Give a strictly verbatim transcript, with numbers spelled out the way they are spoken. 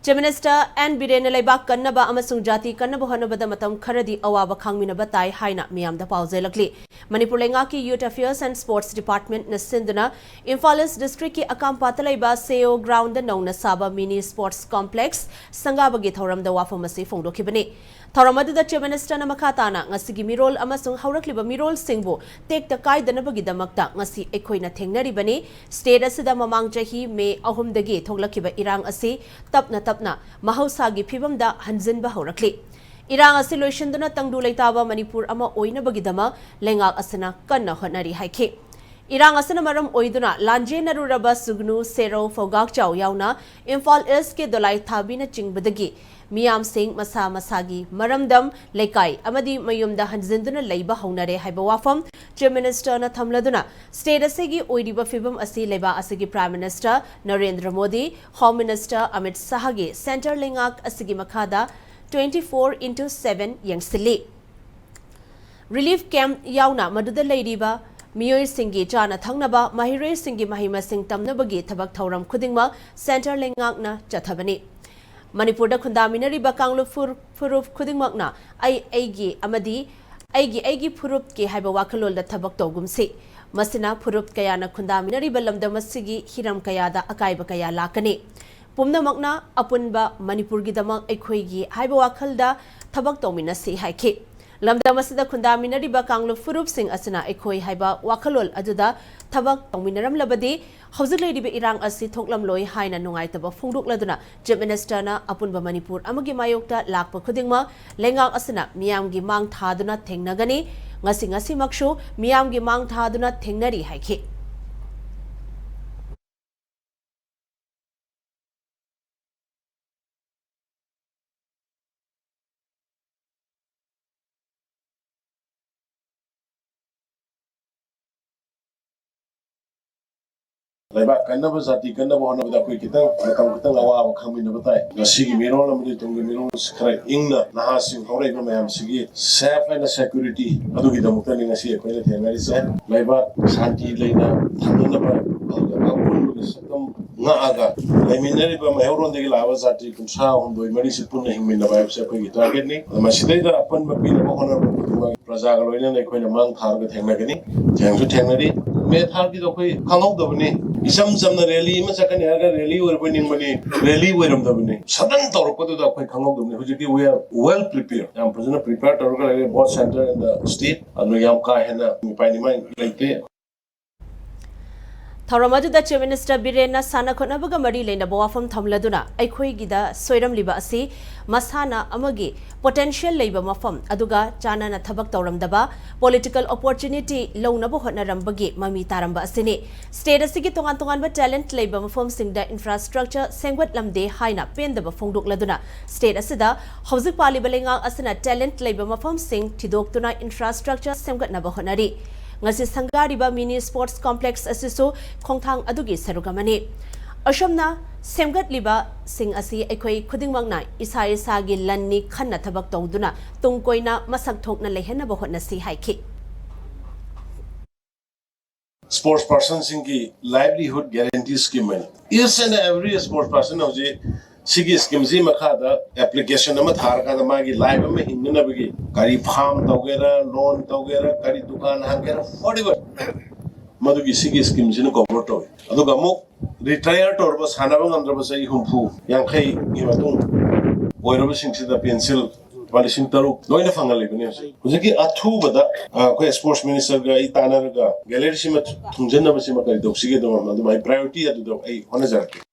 Chief Minister N ꯕꯤꯔꯦꯟꯅ ꯂꯩꯕꯥꯛ ꯀꯟꯅꯕ ꯑꯃꯁꯨꯡ ꯖꯥꯇꯤ ꯀꯟꯅꯕ ꯍꯣꯠꯅꯕꯗ ꯃꯇꯝ ꯈꯔꯗꯤ ꯑꯋꯥꯕ ꯈꯥꯡꯃꯤꯟꯅꯕ ꯇꯥꯏ ꯍꯥꯏꯅ ꯃꯤꯌꯥꯝꯗ ꯄꯥꯎꯖꯦꯜꯂꯛꯂꯤ꯫ ꯃꯅꯤꯄꯨꯔ ꯂꯩꯉꯥꯛꯀꯤ Youth Affairs and Sports Departmentꯅ ꯁꯤꯟꯗꯨꯅ ꯏꯝꯐꯥꯜ ꯏꯁ ꯗꯤꯁꯇ꯭ꯔꯤꯛꯀꯤ ꯑꯀꯥꯝꯄꯥꯠꯇ ꯂꯩꯕ ꯁꯦꯑꯣ ꯒ꯭ꯔꯥꯎꯟꯗ ꯅꯧꯅ ꯁꯥꯕ ꯃꯤꯅꯤ ꯁ꯭ꯄꯣꯔꯠꯁ ꯀꯣꯝꯄ꯭ꯂꯦꯛꯁ ꯁꯪꯒꯥꯕꯒꯤ ꯊꯧꯔꯝꯗ ꯋꯥꯐꯝ ꯑꯁꯤ ꯐꯣꯡꯗꯣꯛꯈꯤꯕꯅꯤ꯫ ꯊꯧꯔꯝ ꯑꯗꯨꯗ Chief Ministerꯅ ꯃꯈꯥ ꯇꯥꯅ ꯉꯁꯤꯒꯤ ꯃꯤꯔꯣꯜ ꯑꯃꯁꯨꯡ ꯍꯧꯔꯛꯂꯤꯕ ꯃꯤꯔꯣꯜꯁꯤꯡꯕꯨ ꯇꯦꯛꯇ ꯀꯥꯏꯗꯅꯕꯒꯤꯗꯃꯛꯇ ꯉꯁꯤ ꯑꯩꯈꯣꯏꯅ ꯊꯦꯡꯅꯔꯤꯕꯅꯤ꯫ State ꯑꯁꯤꯗ ꯃꯃꯥꯡ ꯆꯍꯤ May ꯑꯍꯨꯝꯗꯒꯤ ꯊꯣꯛꯂꯛꯈꯤꯕ ꯏꯔꯥꯡ ꯑꯁꯤ ꯇꯞꯅ ꯇꯞꯅ ꯃꯍꯧꯁꯥꯒꯤ ꯐꯤꯕꯝꯗ ꯍꯟꯖꯤꯟꯕ ꯍꯧꯔꯛꯂꯤ꯫ ꯏꯔꯥꯡ ꯑꯁꯤ ꯂꯣꯏꯁꯤꯟꯗꯨꯅ ꯇꯪꯗꯨ ꯂꯩꯇꯥꯕ ꯃꯅꯤꯄꯨꯔ ꯑꯃ ꯑꯣꯏꯅꯕꯒꯤꯗꯃꯛ ꯂꯩꯉꯥꯛ ꯑꯁꯤꯅ ꯀꯟꯅ ꯍꯣꯠꯅꯔꯤ ꯍꯥꯏꯈꯤ꯫ ꯏꯔꯥꯡ ꯑꯁꯤꯅ ꯃꯔꯝ ꯑꯣꯏꯗꯨꯅ ꯂꯥꯟꯖꯦꯟꯅꯔꯨꯔꯕ ꯁꯨꯒꯅꯨ, ꯁꯦꯔꯧ, ꯐꯧꯒꯥꯛꯆꯥꯎ ꯌꯥꯎꯅ ꯏꯝꯐꯥꯜ ꯏꯁꯀꯤ ꯗꯣꯂꯥꯏ ꯊꯥꯕꯤꯅꯆꯤꯡꯕꯗꯒꯤ ꯃꯤꯌꯥꯝꯁꯤꯡ ꯃꯁꯥ ꯃꯁꯥꯒꯤ ꯃꯔꯝꯗꯝ, ꯂꯩꯀꯥꯏ ꯑꯃꯗꯤ ꯃꯌꯨꯝꯗ ꯍꯟꯖꯤꯟꯗꯨꯅ ꯂꯩꯕ ꯍꯧꯅꯔꯦ ꯍꯥꯏꯕ ꯋꯥꯐꯝ Chief Ministerꯅ ꯊꯝꯂꯗꯨꯅ, state ꯑꯁꯤꯒꯤ ꯑꯣꯏꯔꯤꯕ ꯐꯤꯕꯝ ꯑꯁꯤ ꯂꯩꯕꯥꯛ ꯑꯁꯤꯒꯤ Prime Minister Narendra Modi, Home Minister Amit ꯁꯥꯍꯒꯤ centre ꯂꯩꯉꯥꯛ ꯑꯁꯤꯒꯤ ꯃꯈꯥꯗ twenty four into seven ꯌꯦꯡꯁꯤꯜꯂꯤ꯫ Relief camp ꯌꯥꯎꯅ ꯃꯗꯨꯗ ꯂꯩꯔꯤꯕ ꯃꯤꯑꯣꯏꯁꯤꯡꯒꯤ ꯆꯥꯅ ꯊꯛꯅꯕ, ꯃꯍꯩꯔꯣꯏꯁꯤꯡꯒꯤ ꯃꯍꯩ ꯃꯁꯤꯡ ꯇꯝꯅꯕꯒꯤ ꯊꯕꯛ ꯊꯧꯔꯝ ꯈꯨꯗꯤꯡꯃꯛ centre ꯂꯩꯉꯥꯛꯅ ꯆꯠꯊꯕꯅꯤ꯫ ꯃꯅꯤꯄꯨꯔꯗ ꯈꯨꯟꯗꯥꯃꯤꯟꯅꯔꯤꯕ ꯀꯥꯡꯂꯨꯞ ꯐꯨꯔ-, ꯐꯨꯔꯨꯞ ꯈꯨꯗꯤꯡꯃꯛꯅ ꯑꯩ ꯑꯩꯒꯤ ꯑꯃꯗꯤ ꯑꯩꯒꯤ ꯑꯩꯒꯤ ꯐꯨꯔꯨꯞꯀꯤ ꯍꯥꯏꯕ ꯋꯥꯈꯜꯂꯣꯟꯗ ꯊꯕꯛ ꯇꯧꯒꯨꯝꯁꯤ꯫ ꯃꯁꯤꯅ ꯐꯨꯔꯨꯞ ꯀꯌꯥꯅ ꯈꯨꯟꯗꯥꯃꯤꯟꯅꯔꯤꯕ ꯂꯝꯗꯝ ꯑꯁꯤꯒꯤ ꯍꯤꯔꯝ ꯀꯌꯥꯗ ꯑꯀꯥꯏꯕ ꯀꯌꯥ ꯂꯥꯛꯀꯅꯤ꯫ ꯄꯨꯝꯅꯃꯛꯅ ꯑꯄꯨꯟꯕ ꯃꯅꯤꯄꯨꯔꯒꯤꯗꯃꯛ ꯑꯩꯈꯣꯏꯒꯤ ꯍꯥꯏꯕ ꯋꯥꯈꯜꯗ ꯊꯕꯛ ꯇꯧꯃꯤꯟꯅꯁꯤ ꯍꯥꯏꯈꯤ꯫ ꯂꯝꯗꯝ ꯑꯁꯤꯗ ꯈꯨꯟꯗꯥꯃꯤꯟꯅꯔꯤꯕ ꯀꯥꯡꯂꯨꯞ ꯐꯨꯔꯨꯞꯁꯤꯡ ꯑꯁꯤꯅ ꯑꯩꯈꯣꯏ ꯍꯥꯏꯕ ꯋꯥꯈꯜꯂꯣꯟ ꯑꯗꯨꯗ ꯊꯕꯛ ꯇꯧꯃꯤꯟꯅꯔꯝꯂꯕꯗꯤ ꯍꯧꯖꯤꯛ ꯂꯩꯔꯤꯕ ꯏꯔꯥꯡ ꯑꯁꯤ ꯊꯣꯛꯂꯝꯂꯣꯏ ꯍꯥꯏꯅ ꯅꯨꯡꯉꯥꯏꯇꯕ ꯐꯣꯡꯗꯣꯛꯂꯗꯨꯅ Chief Ministerꯅ ꯑꯄꯨꯟꯕ ꯃꯅꯤꯄꯨꯔ ꯑꯃꯒꯤ ꯃꯥꯌꯣꯛꯇ ꯂꯥꯛꯄ ꯈꯨꯗꯤꯡꯃꯛ ꯂꯩꯉꯥꯛ ꯑꯁꯤꯅ ꯃꯤꯌꯥꯝꯒꯤ ꯃꯥꯡ ꯊꯥꯗꯨꯅ ꯊꯦꯡꯅꯒꯅꯤ꯫ ꯉꯁꯤ ꯉꯁꯤꯃꯛꯁꯨ ꯃꯤꯌꯥꯝꯒꯤ ꯃꯥꯡ ꯊꯥꯗꯨꯅ ꯊꯦꯡꯅꯔꯤ ꯍꯥꯏꯈꯤ꯫ ꯂꯩꯕꯥꯛ ꯀꯟꯅꯕ, ꯖꯥꯇꯤ ꯀꯟꯅꯕ ꯍꯣꯠꯅꯕꯗ ꯑꯩꯈꯣꯏ ꯈꯤꯇꯪ, ꯃꯇꯝ ꯈꯤꯇꯪ ꯑꯋꯥꯕ ꯈꯪꯃꯤꯟꯅꯕ ꯇꯥꯏ꯫ ꯉꯁꯤꯒꯤ ꯃꯤꯔꯣꯜ ꯑꯃꯗꯤ ꯇꯨꯡꯒꯤ ꯃꯤꯔꯣꯜ ꯈꯔ ꯏꯪꯅ ꯅꯍꯥꯁꯤꯡ ꯍꯧꯔꯛꯏꯕ ꯃꯌꯥꯝꯁꯤꯒꯤ safe and security ꯑꯗꯨꯒꯤꯗꯃꯛꯇꯅꯤ ꯉꯁꯤ ꯑꯩꯈꯣꯏꯅ ꯊꯦꯡꯅꯔꯤꯁꯦ꯫ ꯂꯩꯕꯥꯛ ꯁꯥꯟꯇꯤ ꯂꯩꯅ ꯊꯝꯅꯅꯕ, ꯑꯗꯨꯒ ꯑꯄꯨꯟꯕꯒꯤ ꯁꯛꯇꯝ ꯉꯥꯛꯑꯒ ꯂꯩꯃꯤꯟꯅꯔꯤꯕ ꯃꯩꯍꯧꯔꯣꯟꯗꯒꯤ ꯂꯥꯛꯑꯕ ꯖꯥꯇꯤ ꯀꯨꯟꯊ꯭ꯔꯥ ꯍꯨꯝꯗꯣꯏ ꯃꯔꯤꯁꯤ ꯄꯨꯟꯅ ꯍꯤꯡꯃꯤꯟꯅꯕ ꯍꯥꯏꯕꯁꯤ ꯑꯩꯈꯣꯏꯒꯤ ꯇꯥꯔꯒꯦꯠꯅꯤ꯫ ꯑꯗ ꯃꯁꯤꯗꯩꯗ ꯑꯄꯟꯕ ꯄꯤꯅꯕ ꯍꯣꯠꯅꯕ ꯈꯨꯗꯤꯡꯃꯛ ꯄ꯭ꯔꯖꯥꯒ ꯂꯣꯏꯅꯅ ꯑꯩꯈꯣꯏꯅ ꯃꯥꯡ ꯊꯥꯔꯒ ꯊꯦꯡꯅꯒꯅꯤ꯫ ꯊꯦꯡꯁꯨ ꯊꯦꯡꯅꯔꯤ꯫ ꯃꯦ ꯊꯥꯒꯤꯗꯣ ꯑꯩꯈꯣꯏ ꯈꯪꯍꯧꯗꯕꯅꯤ꯫ ꯏꯆꯝ ꯆꯝꯅ ꯔꯦꯂꯤ ꯑꯃ ꯆꯠꯀꯅꯤ ꯍꯥꯏꯔꯒ ꯔꯦꯂꯤ ꯑꯣꯏꯔꯕꯣꯏ ꯅꯤꯡꯕꯅꯤ, ꯔꯦꯂꯤ ꯑꯣꯏꯔꯝꯗꯕꯅꯤ꯫ ꯁꯗꯟ ꯇꯧꯔꯛꯄꯗꯨꯗ ꯑꯩꯈꯣꯏ ꯈꯪꯍꯧꯗꯕꯅꯤ꯫ ꯍꯧꯖꯤꯛꯇꯤ we are well prepared, ꯌꯥꯝ ꯐꯖꯅ ꯄ꯭ꯔꯤꯄꯦꯌꯔ ꯇꯧꯔꯒ ꯂꯩꯔꯦ, both centre and the state꯫ ꯑꯗꯨ ꯌꯥꯝ ꯀꯥ ꯍꯦꯟꯅ ꯃꯤꯄꯥꯏ ꯅꯤꯃꯥꯏ ꯂꯩꯇꯦ꯫ ꯊꯧꯔꯝ ꯑꯗꯨꯗ Chief Minister ꯕꯤꯔꯦꯟꯅ ꯁꯥꯟꯅ ꯈꯣꯠꯅꯕꯒ ꯃꯔꯤ ꯂꯩꯅꯕ ꯋꯥꯐꯝ ꯊꯝꯂꯗꯨꯅ ꯑꯩꯈꯣꯏꯒꯤꯗ ꯁꯣꯏꯔꯝꯂꯤꯕ ꯑꯁꯤ ꯃꯁꯥꯟꯅ ꯑꯃꯒꯤ ꯄꯣꯇꯦꯟꯁꯤꯌꯦꯜ ꯂꯩꯕ ꯃꯐꯝ ꯑꯗꯨꯒ ꯆꯥꯟꯅꯅ ꯊꯕꯛ ꯇꯧꯔꯝꯗꯕ, ꯄꯣꯂꯤꯇꯤꯀꯦꯜ ꯑꯣꯄꯣꯔꯆꯨꯅꯤꯇꯤ ꯂꯧꯅꯕ ꯍꯣꯠꯅꯔꯝꯕꯒꯤ ꯃꯃꯤ ꯇꯥꯔꯝꯕ ꯑꯁꯤꯅꯤ꯫ ꯁ꯭ꯇꯦꯠ ꯑꯁꯤꯒꯤ ꯇꯣꯉꯥꯟ ꯇꯣꯉꯥꯟꯕ ꯇꯦꯂꯦꯟꯠ ꯂꯩꯕ ꯃꯐꯝꯁꯤꯡꯗ ꯏꯟꯐ꯭ꯔꯥꯁ꯭ꯇ꯭ꯔꯛꯆꯔ ꯁꯦꯝꯒꯠꯂꯝꯗꯦ ꯍꯥꯏꯅ ꯄꯦꯟꯗꯕ ꯐꯣꯡꯗꯣꯛꯂꯗꯨꯅ ꯁ꯭ꯇꯦꯠ ꯑꯁꯤꯗ ꯍꯧꯖꯤꯛ ꯄꯥꯜꯂꯤꯕ ꯂꯩꯉꯥꯛ ꯑꯁꯤꯅ ꯇꯦꯂꯦꯟꯠ ꯂꯩꯕ ꯃꯐꯝꯁꯤꯡ ꯊꯤꯗꯣꯛꯇꯨꯅ ꯏꯟꯐ꯭ꯔꯥꯁ꯭ꯇ꯭ꯔꯛꯆꯔ ꯁꯦꯝꯒꯠꯅꯕ ꯍꯣꯠꯅꯔꯤ꯫ ꯉꯁꯤ ꯁꯪꯒꯥꯔꯤꯕ ꯃꯤꯅꯤ ꯁ꯭ꯄꯣꯔꯠꯁ ꯀꯣꯝꯄ꯭ꯂꯦꯛꯁ ꯑꯁꯤꯁꯨ ꯈꯣꯡꯊꯥꯡ ꯑꯗꯨꯒꯤ ꯁꯔꯨꯛ ꯑꯃꯅꯤ꯫ ꯑꯁꯨꯝꯅ ꯁꯦꯝꯒꯠꯂꯤꯕꯁꯤꯡ ꯑꯁꯤ ꯑꯩꯈꯣꯏ ꯈꯨꯗꯤꯡꯃꯛꯅ ꯏꯁꯥ ꯏꯁꯥꯒꯤ ꯂꯟꯅꯤ ꯈꯟꯅ ꯊꯕꯛ ꯇꯧꯗꯨꯅ ꯇꯨꯡ ꯀꯣꯏꯅ ꯃꯁꯛ ꯊꯣꯛꯅ ꯂꯩꯍꯟꯅꯕ ꯍꯣꯠꯅꯁꯤ ꯍꯥꯏꯈꯤ꯫ ꯁ꯭ꯄꯣꯔꯠꯁ ꯄꯥꯔꯁꯟꯁꯤꯡꯒꯤ ꯂꯥꯏꯚꯂꯤꯍꯨꯗ ꯒꯦꯔꯦꯟꯇꯤ ꯁ꯭ꯀꯤꯝ ꯍꯥꯏꯅ each and every sports person ꯍꯧꯖꯤꯛ ꯁꯤꯒꯤ ꯁ꯭ꯀꯤꯝꯁꯤ ꯃꯈꯥꯗ ꯑꯦꯄ꯭ꯂꯤꯀꯦꯁꯟ ꯑꯃ ꯊꯥꯔꯀꯥꯟꯗ ꯃꯥꯒꯤ ꯂꯥꯏꯐ ꯑꯃ ꯍꯤꯡꯅꯅꯕꯒꯤ ꯀꯔꯤ ꯐꯥꯔꯝ ꯇꯧꯒꯦꯔꯥ, ꯂꯣꯟ ꯇꯧꯒꯦꯔꯥ, ꯀꯔꯤ ꯗꯨꯀꯥꯟ ꯍꯥꯡꯒꯦꯔꯥ, whatever, ꯃꯗꯨꯒꯤ ꯁꯤꯒꯤ ꯁ꯭ꯀꯤꯝꯁꯤꯅ ꯀꯣꯚꯔ ꯇꯧꯏ꯫ ꯑꯗꯨꯒ ꯑꯃꯨꯛ ꯔꯤꯇꯥꯌꯔ ꯇꯧꯔꯕ, ꯁꯥꯟꯅꯕ ꯉꯝꯗ꯭ꯔꯕ, ꯆꯍꯤ ꯍꯨꯝꯐꯨ ꯌꯥꯡꯈꯩꯒꯤ ꯃꯇꯨꯡ ꯑꯣꯏꯔꯕꯁꯤꯡꯁꯤꯗ ꯄꯦꯟꯁꯤꯜ ꯂꯨꯄꯥ ꯂꯤꯁꯤꯡ ꯇꯔꯨꯛ ꯂꯣꯏꯅ ꯐꯪꯍꯜꯂꯤꯕꯅꯤ꯫ ꯍꯧꯖꯤꯛ ꯍꯧꯖꯤꯛꯀꯤ ꯑꯊꯨꯕꯗ ꯑ, ꯑꯩꯈꯣꯏ ꯁ꯭ꯄꯣꯔꯠꯁ ꯃꯤꯅꯤꯁꯇꯔꯒ ꯑꯩ ꯇꯥꯟꯅꯔꯒ ꯒꯦꯂꯔꯤꯁꯤꯃ ꯊꯨꯡꯖꯟꯅꯕꯁꯤꯃ ꯀꯔꯤ ꯇꯧꯁꯤꯒꯦ ꯑꯗꯨꯝ ꯑꯗꯨꯃꯥꯏꯅ ꯄ꯭ꯔꯥꯏꯌꯣꯔꯤꯇꯤ ꯑꯗꯨꯗ ꯑꯩ ꯍꯣꯠꯅꯖꯔꯛꯀꯦ꯫